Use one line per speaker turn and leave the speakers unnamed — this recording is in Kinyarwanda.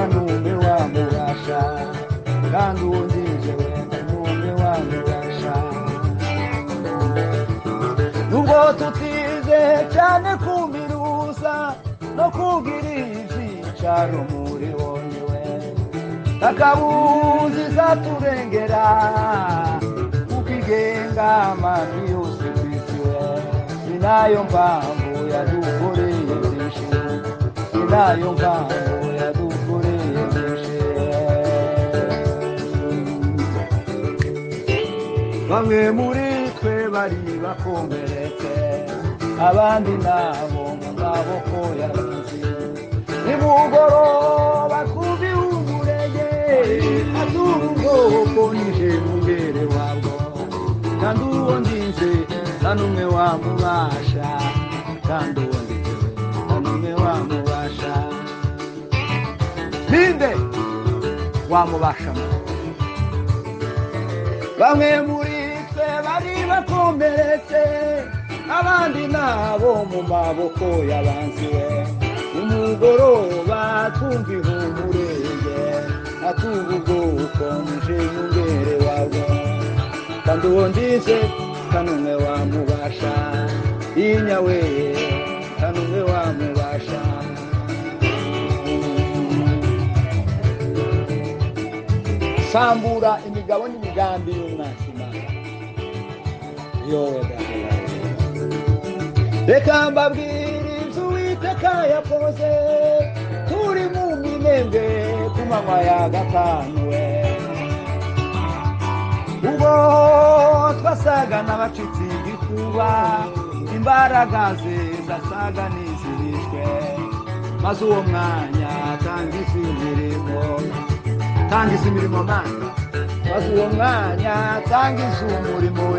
Ntanumwe wamubasha, kandi uwo ndinze we ntanumwe wamubasha. Nubwo tutize cyane kumiruza no kugira ibyicaro muri woniwe, takabuzi zaturengera kukigenga amajwi yose ku isi we. Ni nayo mpamvu yadukoreye byinshi, ni nayo mpamvu yadukoreye byinshi. Bamwe muri twe bari bakomeretse, abandi nabo mu maboko y'abanzi. Nimugoroba kubihumurege atura ubwoko nije mungere wabwo, kandi uwo ndinze nta n'umwe wamubasha, kandi uwo ndinze nta n'umwe wamubasha. Ninde wamubasha? Bamwe muri twe bari bakomeretse, abandi nabo mu maboko y'abanzi we. Nimugoroba twumva ihumurenge atuba ubwoko nije mungere wabwo, kandi uwo ndinze nta n'umwe wamubasha. Inyawe nta n'umwe wamubasha. Sambura imigabo n'imigambi y'umwanzi Imana yowe data. Reka mbabwire ibyo Uwiteka yakoze turi mu minembwe ku manywa ya gatanu we. Ubwo twasaga n'abacitse igikuba, imbaraga ze zasaga n'izihishwe, maze uwo mwanya atangiza imirimo, tangiza imirimo Mana, maze uwo mwanya atangiza umurimo we.